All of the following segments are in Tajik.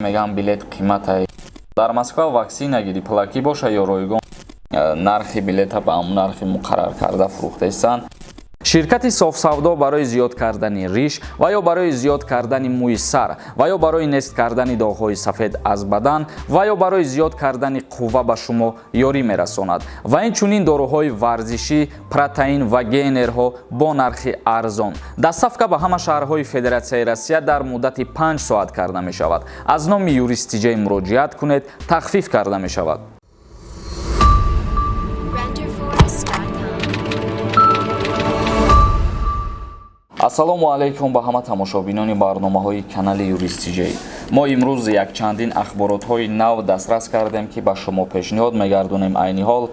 Мегӯям, билет қиматай. Дар Москва ваксина гирӣ, пулакӣ боша ё ройгон, нархи билета ба ҳамон нархи муқарраркарда фурӯхтаистанд. Ширкати Софсавдо барои зиёд кардани риш ва ё барои зиёд кардани мӯи сар ва ё барои нест кардани доғҳои сафед аз бадан ва ё барои зиёд кардани қувва ба шумо ёрӣ мерасонад ва инчунин доруҳои варзишӣ, протеин ва гейнерҳо бо нархи арзон. Доставка ба ҳама шаҳрҳои Федератсияи Россия дар муддати 5 соат карда мешавад. Аз номи Юрист Тиҷай муроҷиат кунед, тахфиф карда мешавад. Renderforest.com. Ассалому алайкум ба ҳама тамошобинони барномаҳои канали Юрист Тиҷай. Мо имрӯз якчандин ахборотҳои нав дастрас кардем, ки ба шумо пешниҳод мегардонем. Айни ҳол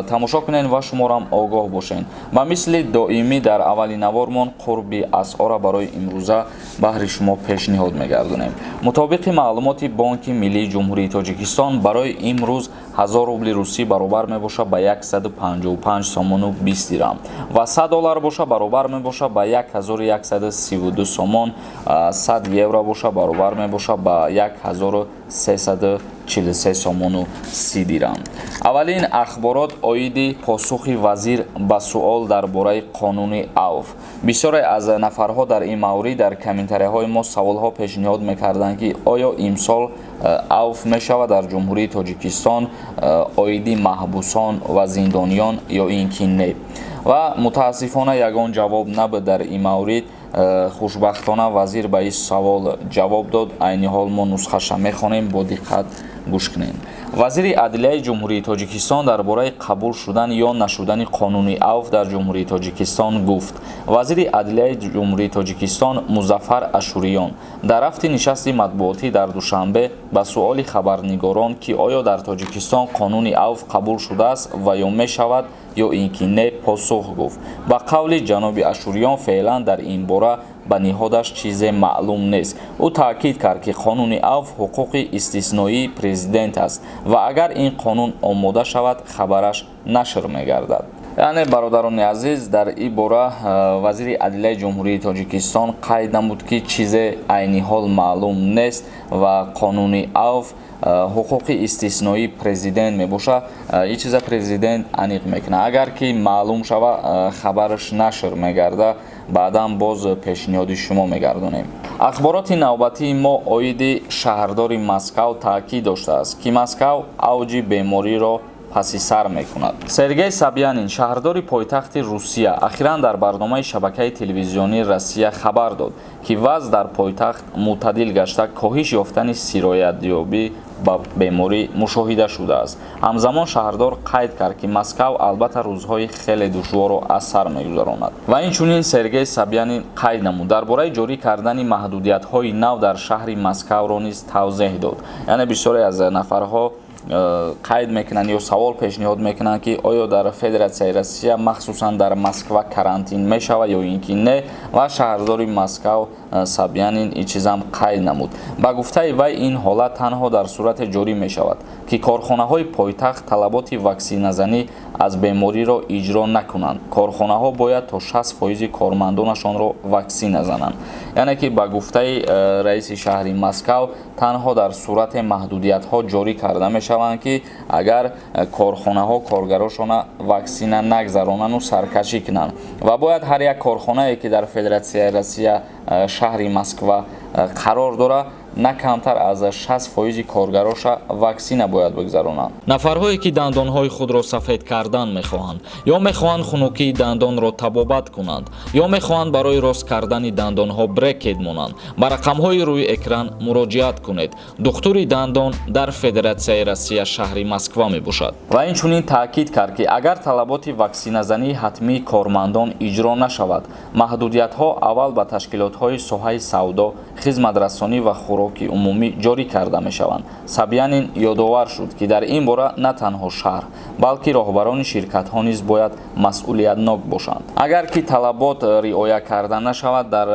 тамошо кунед ва шуморам огоҳ бошед. Ба мисли доимӣ, дар аввали навормон қурби асъора барои имрӯза баҳри шумо пешниҳод мегардонем. Мутобиқи маълумоти Бонки Миллии Ҷумҳурии Тоҷикистон, барои имрӯз 1000 рубли русӣ баробар мебошад ба 155 сомону 20 дирам ва 100 доллар боша, баробар мебошад ба 1132 сомон, 100 евро боша, баробар мебошад ба 1343 сомону 30 дирам. Аввалин ахборот оиди посухи вазир ба суол дар бораи қонуни авф. Бисёре аз нафарҳо дар ин маврид дар комментарияҳои мо саволҳо пешниҳод мекарданд, ки оё имсол авф мешавад дар Ҷумҳурии Тоҷикистон оиди маҳбусон ва зиндониён ё ин ки не. Ва мутаассифона, ягон ҷавоб набуд дар ин маврид. Хушбахтона, вазир ба ин савол ҷавоб дод. Айни ҳол мо нусхаша мехонем, бо диққат гӯш кунем. Вазири адлияи Ҷумҳурии Тоҷикистон дар бораи қабул шудан ё нашудани қонуни авф дар Ҷумҳурии Тоҷикистон гуфт. Вазири адлияи Ҷумҳурии Тоҷикистон Музаффар Ашуриён дар рафти нишасти матбуотӣ дар Душанбе ба суоли хабарнигорон, ки оё дар Тоҷикистон қонуни авф қабул шудааст ва ё мешавад ё ин ки не, посух гуфт. Ба қавли ҷаноби Ашуриён, феълан дар ин бора ба ниҳодаш чизе маълум нест. Ӯ таъкид кард, ки қонуни авф ҳуқуқи истисноии президент аст ва агар ин қонун омода шавад, хабараш нашр мегардад. Яъне, бародарони азиз, дар ин бора вазири адлияи Ҷумҳурии Тоҷикистон қайд намуд, ки чизе айни ҳол маълум нест ва қонуни авф ҳуқуқи истисноии президент мебошад. Ин чиза президент аниқ мекунад. Агар ки маълум шава, хабараш нашр мегарда, баъдан боз пешниҳоди шумо мегардонем. Ахбороти навбатии мо оиди шаҳрдори Москав таъкид доштааст, ки Москав авҷи бемориро паси сар мекунад. Сергей Собянин, шаҳрдори пойтахти Русия, ахиран дар барномаи шабакаи телевизионии Россия хабар дод, ки вазъ дар пойтахт мӯътадил гашта, коҳиш ёфтани сироятёбӣ ба беморӣ мушоҳида шудааст. Ҳамзамон шаҳрдор қайд кард, ки Москав албатта рӯзҳои хеле душворро аз сар мегузаронад. Ва инчунин Сергей Собянин қайд намуд, дар бораи ҷорӣ кардани маҳдудиятҳои нав дар шаҳри Москавро низ тавзеҳ дод. Яъне бисёре аз нафарҳо қайд мекунанд ё савол пешниҳод мекунанд, ки оё дар Федератсияи Россия, махсусан дар Москва, карантин мешавад ё ин ки не. Ва шаҳрдори Москав Собянин ин чизам қайд намуд. Ба гуфтаи вай, ин ҳолат танҳо дар сурате ҷорӣ мешавад, ки корхонаҳои пойтахт талаботи ваксиназанӣ аз бемориро иҷро накунанд. Корхонаҳо бояд то 60 фоизи кормандонашонро ваксина зананд. Яъне ки, ба гуфтаи раиси шаҳри Москав, танҳо дар сурате маҳдудиятҳо ҷорӣ карда мешаванд, ки агар корхонаҳо коргарошона ваксина нагзаронану саркашӣ кунанд. Ва бояд ҳар як корхонае, ки дар Федератсияи Россия, шаҳри Москва қарор дорад, на камтар аз 60 фоизи коргароша ваксина бояд бигзаронанд. Нафарҳое, ки дандонҳои худро сафед кардан мехоҳанд ё мехоҳанд хунукии дандонро табобат кунанд, ё мехоҳанд барои рост кардани дандонҳо брекет монанд, ба рақамҳои рӯи экран муроҷиат кунед. Духтури дандон дар Федератсияи Россия, шаҳри Москва мебошад. Ва инчунин таъкид кард, ки агар талаботи ваксиназании ҳатмии кормандон иҷро нашавад, маҳдудиятҳо аввал ба ташкилотҳои соҳаи савдо, хизматрасонӣ ва хӯроки умумӣ ҷорӣ карда мешаванд. Собянин ёдовар шуд, ки дар ин бора на танҳо шаҳр, балки роҳбарони ширкатҳо низ бояд масъулиятнок бошанд. Агар ки талабот риоя карда нашавад, дар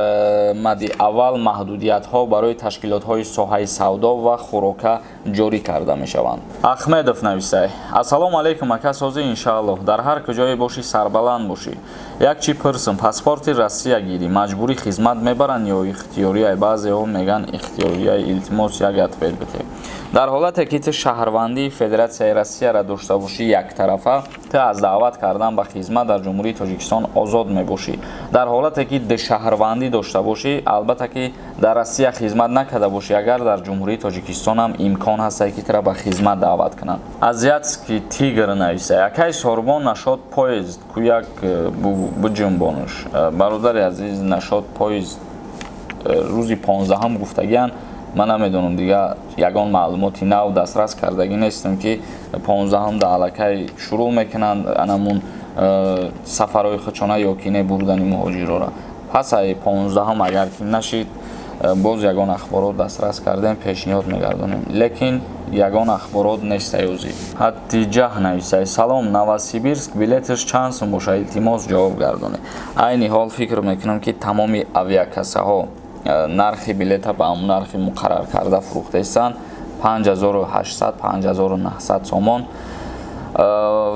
мади аввал маҳдудиятҳо барои ташкилотҳои соҳаи савдо ва хӯрока ҷорӣ карда мешаванд. Ахмедов нависай: «Ассалому алайкум, ака, созӣ? Иншааллоҳ, дар ҳар куҷое бошӣ, сарбаланд бошӣ. Як чӣ пурсм: паспорти Россия гирӣ, маҷбурӣ хизмат мебаранд ё ихтиёрӣ? Баъзеҳо мегӯянд, ихтиёрӣ.» нависондагия, илтимос, як ответ бите. Дар ҳолате ки ту шаҳрвандии Федератсияи Россияро дошта бошӣ яктарафа, ту аз даъват кардан ба хизмат дар Ҷумҳурии Тоҷикистон озод мебошӣ. Дар ҳолате ки душаҳрвандӣ дошта бошӣ, албатта ки дар Россия хизмат накарда бошӣ, агар дар Ҷумҳурии Тоҷикистон ҳам имкон ҳастае, ки тура ба хизмат даъват кунанд. Азиатский тигр нависа: якай Сорбон, насчёт поезд ку як биҷунбонуш. Бародари азиз, насчёт поезд рӯзи 15-ҳам гуфтагиян. Ман намедонам, дига ягон маълумоти нав дастрас кардагӣ нестам, ки 15-ҳам да аллакай шурӯъ мекунанд анамун сафарҳои худшона ё ки не бурдани муҳоҷирора. Пас ай 15-ҳам агар ки нашид, боз ягон ахборот дастрас кардем, пешниҳод мегардонем, лекин ягон ахборот нестай ӯзи. Ҳаттиҷаҳ нависай: салом, Новосибирск билеташ чанд сум боша? Илтимос, ҷавоб гардонед. Айни ҳол фикр мекунам, ки тамоми авиакассаҳо нархи билета ба ҳамон нархи муқарраркарда фурӯхтаистанд, 5800, 5900 сомон.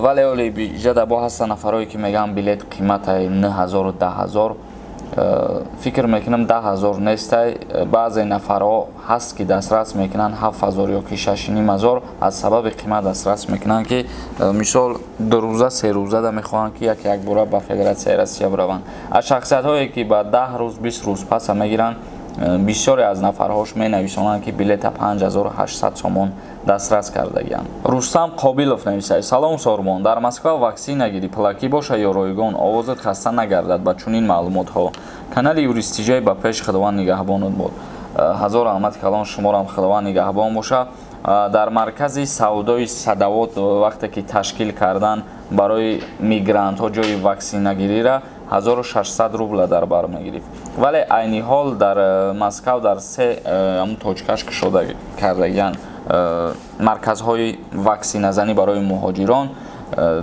Вале оли иҷада бо ҳастанд нафарое, ки мегӯянд, билет қиматай 9000, 10 000. Фикр мекунам, 10 000 нестай. Баъзе нафарҳо ҳаст, ки дастрас мекунанд 7000 ё ки 6500. Аз сабаби қимат дастрас мекунанд, ки мисол 2 рӯза, 3 рӯзада мехоҳанд, ки як якбора ба Федератсияи Россия бираванд. Аз шахсиятҳое, ки ба 10 рӯз, 20 рӯз паса мегиранд, бисёре аз нафарҳош менависонанд, ки билета 5800 сомон дастрас кардагианд. Рустам Қобилов нависад: салом, Сорбон, дар Москва ваксина гирӣ пулакӣ боша ё ройгон? Овозат хаста нагардад ба чунин маълумотҳо. Канали Юристиҷай ба пеш, Худованд нигаҳбонат бод. Ҳазор раҳмати калон, шуморам Худованд нигаҳбон боша. Дар маркази савдои Садовод вақте ки ташкил кардан барои мигрантҳо ҷои ваксинагирира, 1600 рубла дар бар мегирифт, вале айни ҳол дар Москав дар се ҳамун точкаш кушода кардагиянд марказҳои ваксиназанӣ барои муҳоҷирон.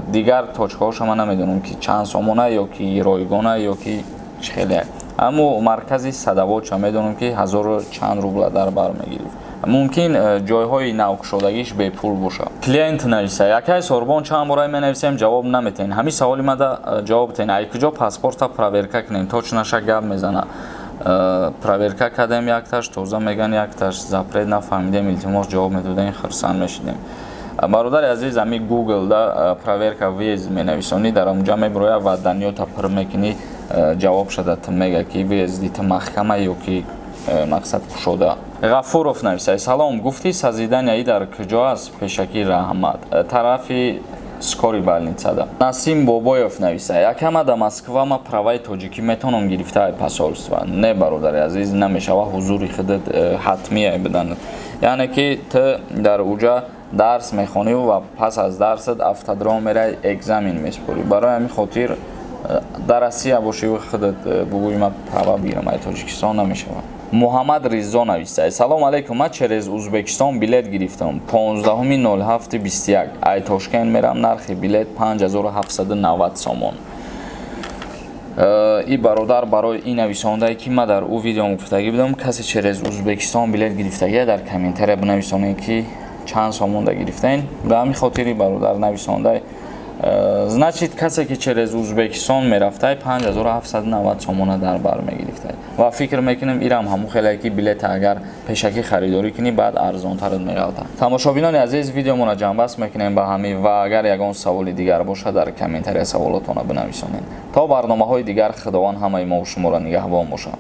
Дигар точкаҳоша ман намедонам, ки чанд сомона ё ки ройгона ё ки чӣ хеле. Аммо маркази Садоводша медонам, ки ҳазору чанд рубла дар бар мегирифт. Мумкин ҷойҳои навкушодагиш бепул бошад. Клиент нависа: якай Сорбон, чанд бора менависем, ҷавоб наметаҳен. Ҳамин саволи мада ҷавоб тен: ай куҷо паспорта проверка кунем? Точно ша гап мезана. Проверка кардем, якташ тоза меган, якташ запрет, нафаҳмидем. Илтимос, ҷавоб медодем, хурсанд мешидем. Бародари азиз, ами Гугл да «проверка въезд» менависонӣ, дар онҷа мебирояд ва данныета пур мекунӣ, ҷавоб шада ту мега, ки въезди ту маҳкама ё ки мақсад кушода. Ғафуров нависад: салом, гуфти созидания дар куҷо аст? Пешакӣ раҳмат. Тарафи скорый больницада. Насим Бобоев нависа: якама да Москва ма праваи тоҷикӣ метавонам гирифта ай посольства? Не, бародари азиз, намешава. Ҳузури худат ҳатмия будан, яъне ки ту дар уҷа дарс мехонӣ ва пас аз дарсат автодром мерай, экзамен меспорӣ. Барои ҳамин хотир дар Россия бошӣ, худат бугӯи ма права бигирам ай Тоҷикистон, намешавад. Муҳаммад Ризо нависад: салом алейкум, ман через Узбекистон билет гирифтам, 15.07.21 ай Тошкент мерам, нархи билет 5790 сомон. И бародар барои ин нависондае, ки ман дар ӯ видеом гуфтагӣ будам, касе через Узбекистон билет гирифтагия, дар комментария бинависонед, ки чанд сомонда гирифтаен. Ба ҳамин хотири бародар нависондай. Значит, касе ки через Узбекистон мерафтай, 5790 сомона дар бар мегирифтай. Ва фикр мекунем, ирам ҳамун хеле, ки билета агар пешакӣ харидорӣ кунӣ, баъд арзонтарат меғалтад. Тамошобинони азиз, видеомонро ҷамъбаст мекунем ба ҳамин ва агар ягон саволи дигар бошад, дар комментария саволотонро бинависонед. То барномаҳои дигар Худованд ҳамаи мо шуморо нигаҳбон бошад.